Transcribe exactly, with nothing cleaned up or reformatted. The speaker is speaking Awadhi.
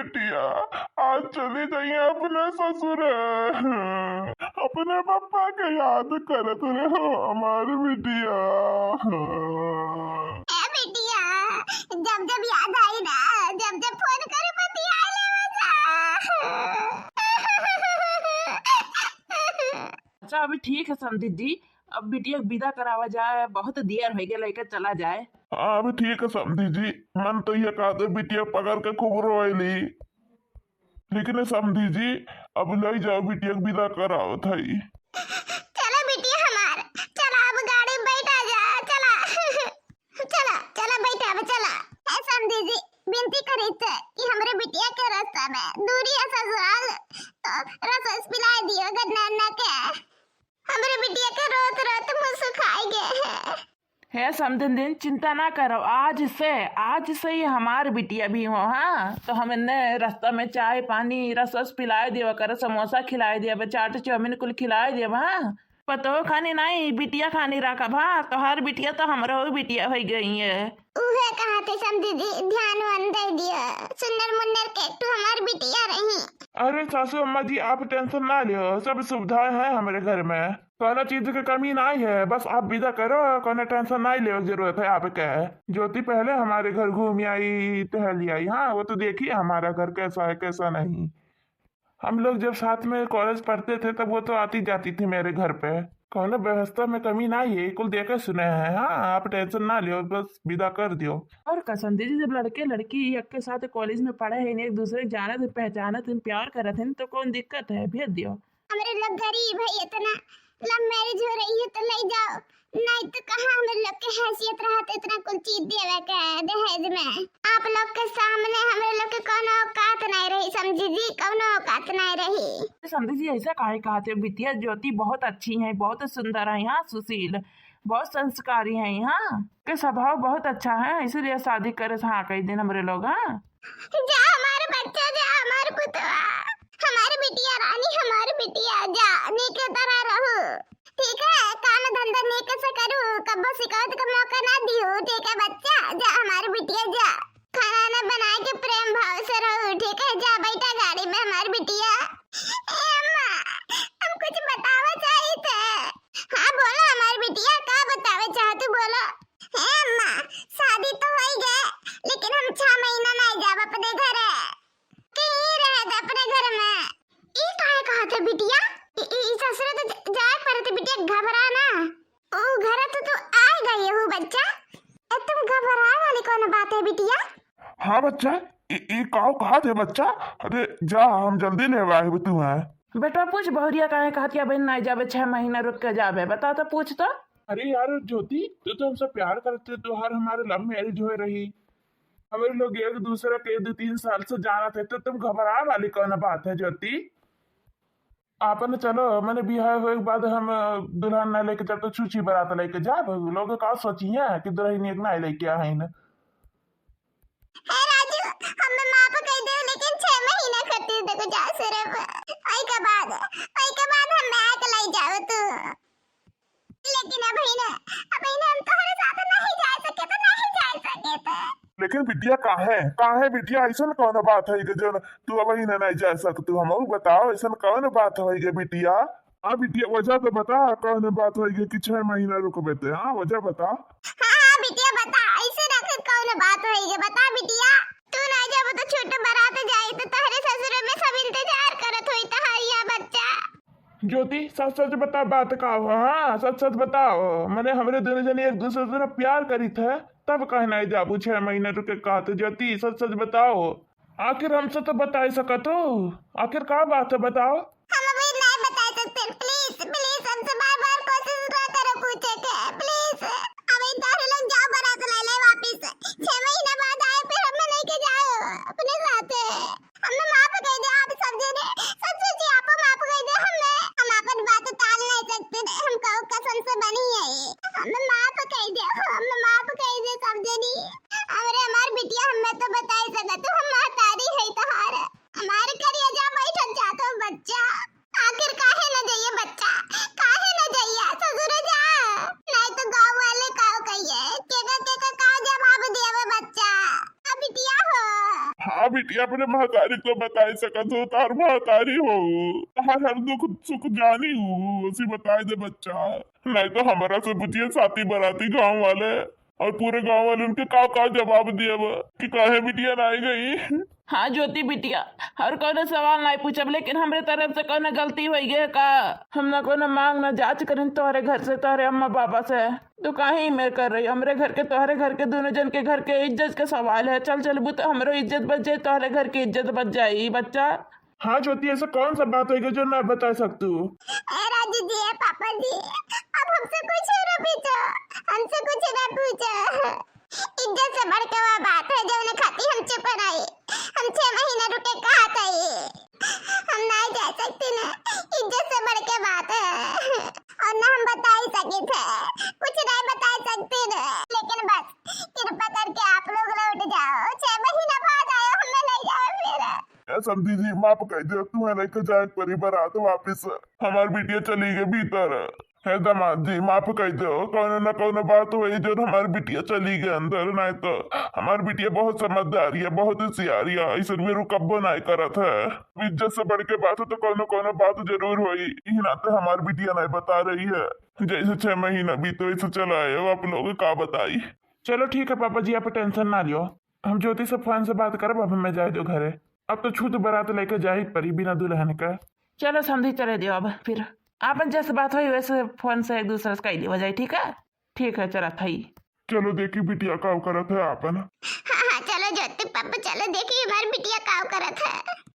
बिटिया, आज चली जाइए अपने ससुर। अपने पप्पा के याद करत रहो हमार बिटिया। ए बिटिया, जब जब याद आई ना, जब जब फोन करे बतिया लेवा जा। अच्छा, अभी ठीक है समधी जी, अब बिटिया के विदा करावा जाए, बहुत देर होइ गया, लइके चला जाए। हाँ, अभी ठीक है समधी जी, मन तो ये कहते बिटिया पकड़ के खूब रोएली, लेकिन समधी जी, अब लइ जाओ बिटिया के विदा करावत हई। चला बिटिया हमार, चला अब गाड़ी में बैठा जा, चला। चला, चला बैठा अब, चला। हे समधी जी, विनती करीत कि हमरे बिटिया के रास्ता में दूरी है ससुराल, तो रस वस पिलाए दियो गन्ना अन्ना के। हमरे बिटिया के रोत रोत मुँह सुखाई गए है। हे समधिन, चिंता ना करो, आज से, आज से ही हमार बिटिया भी हो, हाँ? तो हम इन्हें रास्ता में चाय पानी, रस वस पिलाए देवा कर, समोसा खिलाए देवा, चाट चाउमीन कुल खिलाए देवा, हाँ? पतोह खानी नाई, बिटिया खानी राखब, हाँ? तोहार बिटिया तो हमरो बिटिया होइ गई है। उहे कहत है समधी जी, ध्यान वान दे दियो, सुन्नर मुन्नर के तू हमार बिटिया रही। अरे सासू अम्मा जी, आप tension ना लियो, सब सुविधाएं हैं हमरे घर में, कौनो चीज के कमी नाई है, बस आप विदा करो, कौनो tension नाई लेवे के जरूरत है आपके। ज्योति पहले हमारे घर घूम आई, टहल आई, हाँ, वो तो देखी हमारा घर कैसा है, कैसा नहीं। हम लोग जब साथ में college पढ़ते थे, तब वो तो आती जाती थी मेरे घर पे। कौनो व्यवस्था में कमी नाई है, कुल देखे सुने हैं। हाँ, आप tension ना लियो, बस विदा कर दियो। और का समधी जी, जब लड़के लड़की एक के साथ college में पढ़े हैं, एक दूसरे के जानत हैं, पहचानत हैं, प्यार करत हैं, तो कौन दिक्कत है? भेज दियो। हमरे लोग गरीब है, इतना love marriage हो रही है तो ले जाओ, नहीं तो कहाँ हमरे लोग के हैसियत रहत इतना कुल चीज देवे के दहेज में। आप लोग के सामने हमरे लोग के कौनो औकात नहीं रही समधी जी, कौनो औकात नहीं रही। समधी जी, ऐसा काहे कहत हो? बिटिया ज्योति बहुत अच्छी है, बहुत सुंदर है, हाँ, सुशील, बहुत संस्कारी है, हाँ, के स्वभाव बहुत अच्छा है, इसीलिए शादी करे से हाँ कह दिन हमरे लोग, हाँ। जा हमार बच्चा, जा हमार पुतवा, हमार बिटिया रानी, हमार बिटिया, जा नीके तरह रहू, ठीक है? काम धंधा नीक से करू, कब्बो शिकायत का मौका ना दिहू, ठीक है बच्चा? जा हमार बिटिया, जा। खाना ना बनाए के प्रेम भाव से रहू, ठीक है? जा बैठा गाड़ी में हमार बिटिया। ए अम्मा, हम कुछ बतावा चाहित है। हाँ बोलो हमार बिटिया, का बतावे चाहतू बोलो। हे अम्मा, शादी तो होई गए, लेकिन हम छह महीना नहीं जाब अपने घरे। के ही रहे दे अपने घर में। ई काहे कहत है बिटिया? ई, ई, ई ससुरे तो ज-, जाए पड़त है बिटिया, घबरा ना। ओ घरे तो तू आए गई हो बच्चा। ए, तुम घबराए वाली कौन बात है बिटिया? हाँ बच्चा, ई, ई काव कहत है बच्चा? अरे जा, हम जल्दी लेवे आए तुम्हें। बेटा पूछ बहुरिया काहे कहत है बहन, नहीं जाबे, छह महीना रुक के जाबे, बता तो, पूछ तो। अरे यार ज्योति, तू तो हमसे प्यार करते, तोहार हमारे love marriage होए रही, हमरे लोग एक दूसरे के दो तीन साल से जानत है, तो तुम घबराए वाली कौन बात है ज्योति? आपन चलो, मने बियाह होए के बाद हम, अ, दुल्हन ना लेके चलते, छुच्छी बारात लेके जाब, लोग का सोचिए कि दुल्हन एक ना लेके आए हैं। हे राजू, हमें माफ कर दे, लेकिन छह महीना खातिर देखो जा सिर्फ, ओई के बाद, ओई के बाद हम आके ले जाओ तू। लेकिन अबहिन, अबहिन हम तोहरे साथ नहीं जा सके तो नहीं जा सके तो। लेकिन बिटिया काहे, काहे बिटिया, ऐसन कौन बात है कि जौन तू अबहिन नहीं जा सकतू? हमहू बताओ, ऐसन कौन बात है कि बिटिया? हाँ बिटिया, वजह तो बता, कौन बात है कि छह महीना रुकबे ते? हाँ, वजह बता। हाँ, हाँ बिटिया बता, ऐसे रख कौन बात है कि बता बिटिया। तू नहीं जाबो तो छोट बारात जाई तो तोहरे ससुर में सब इंतजार करत होई तोहरिया बच्चा। ज्योति, सच सच बता, बात का हो? हाँ, सच सच बताओ। मने हमरे दोनों जने एक दूसरे से प्यार करीत है, तब काहे नहीं जाबू छह महीना रुके कहत? ज्योति, सच सच बताओ। आखिर हमसे तो बताई सकत हो, आखिर का बात है, बताओ। हम अभी नहीं बता सकते, please, please, हमसे बार बार कोशिश ना करो पूछे के, please। अभी तारे लोग जाओ, बारात ले ले वापिस, छह महीना बाद आए, फिर हमें लेके जाओ अपने साथे। हमें माफ कर दे आप सब जने, सच सच आपको माफ कर दे हमें। हम अपन बात टाल नहीं सकते रे, हम कहू कसम से बनी है। हमें माफ कर दे, हमें माफ कर दे सब जनी। हमरे हमार बिटिया हमें तो बताई सकत, हम महतारी है तोहार। हमार करिया जा बैठल जा तो बच्चा। हाँ बिटिया, अपने महतारी को बताई सकत हो, तार महतारी हो, हर हर दुख सुख जानी हूँ, उसी बताई दे बच्चा। नहीं तो हमरा से पूछिए साथी बराती गांव वाले और पूरे गांव वाले उनके का का जवाब दियब कि काहे बिटिया नाई गई। हाँ ज्योति बिटिया, और कौनो सवाल नाई पूछब, लेकिन हमरे तरफ से कौनो गलती होइ गए का? हम ना कौनो मांग ना जांच करें तोहरे घर से, तोहरे अम्मा बाबा से। तो काहे ई मेर कर रही? हमरे घर के तोहरे घर के दोनों जन के घर के इज्जत के सवाल है। चल चलबू तो हमरो इज्जत बच जाई, तोहरे घर के इज्जत बच जाई बच्चा। हाँ ज्योति, ऐसा कौन सा बात होइगा जो ना बता सकतू? ए राजू जी, ए पापा जी, अब हमसे कुछ ना पूछो, हमसे कुछ ना पूछो। इज्जत से बढ़ के वो बात है जौन खाती हम चुप रही। हम छह महीना रुके कहा था ये, हम नहीं जा सकते ना। इज्जत से बढ़ के बात है और ना हम बताई सकी थे, कुछ नहीं बताई सकते ना। लेकिन बस कृपा करके आप लोग लौट जाओ, छह महीना बाद आयो, हमें ले जाओ फिर। ए समधी जी, माफ कर दो, तुम्हें लेके जाए परी बारात वापिस। हमार बिटिया चली गई भीतर। हे दामाद जी, माफ कर दो, कौनो ना कौनो बात होई जो हमार बिटिया चली गई अंदर, नहीं तो हमार बिटिया बहुत समझदार है, बहुत होशियार है, ऐसे भी रुकब्बो नहीं करत है। इज्जत से बढ़ के बात हो तो कौनो कौनो बात जरूर होई, इही नाते हमार बिटिया नहीं बता रही है। जैसे छह महीना बीते वैसे चला आए, अब आप लोग का बताई। चलो ठीक है पापा जी, आप टेंशन ना लियो, हम ज्योति से फोन से बात करब, अब हमें जाए दो घरे। अब तो छूत बारात लेके जाए परी बिना दुल्हन का। चलो समधी, चले दियो अब फिर। आपन जैसे बात होई वैसे फोन से एक दूसरे से कह लिया जाए, ठीक है? ठीक है, चलत हई। चलो देखी बिटिया का करत है आपन। हाँ हाँ, चलो ज्योति पापा, चलो देखी हमार बिटिया का करत है।